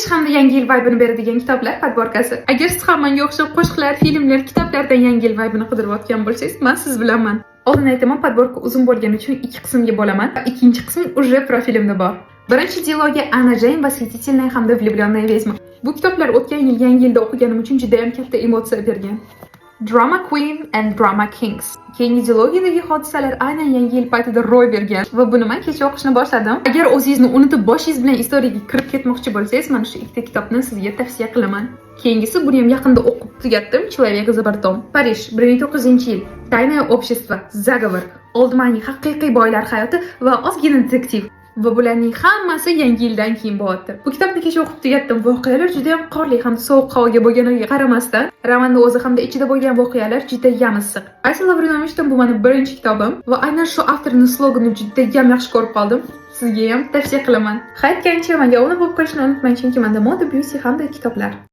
Qish hamda Yangi yil vibe'ini beradigan kitoblar подборка si. Agar siz ham menga o'xshab qo'shiqlar, filmlar, kitoblardan Yangi yil vibe'ini qidirayotgan bo'lsangiz, men siz bilanman. Oldin aytaman, подборка uzun bo'lgani uchun ikki qismga bo'laman. Ikkinchi qism уже profilimda bor. Birinchi dilogiya Anna Jeyn, "Восхитительная hamda влюбленная ведьма". Bu kitoblar o'tgan yil Yangi yilda o'qiganim uchun juda ham katta emotsiya bergan. Drama Queen and Drama Kings. Keyingi dilogiyadagi hodisalar aynan Yangi yil paytida ro'y bergan va buni men kecha o'qishni boshladim. Agar o'zingizni unutib, boshingiz bilan история ga kirib ketmoqchi bo'lsangiz, mana shu ikkita kitobni sizga tavsiya qilaman. Keyingisi, buni ham yaqinda o'qib tugatdim, "Человек за бортом". Parij, 1900-yil. Тайное общество, заговор, old money, haqiqiy boylar hayoti va ozgina detektiv. Va bularning hammasi Yangi yildan keyin bo'lyapti. Bu kitobni kecha o'qib tugatdim. Voqealar juda ham qorli hamda sovuq havoga bo'lganiga qaramasdan, romanni o'zi hamda ichida bo'lgan voqealar juda ham issiq. Aysi Lavrinovichdan bu meni birinchi kitobim va aynan shu avtorning slogini juda ham yaxshi ko'rib qoldim. Sizga ham tavsiya qilaman. Qaytgancha menga obuna bo'lib qo'yishni unutmang, chunki menda moda, beauty hamda kitoblar.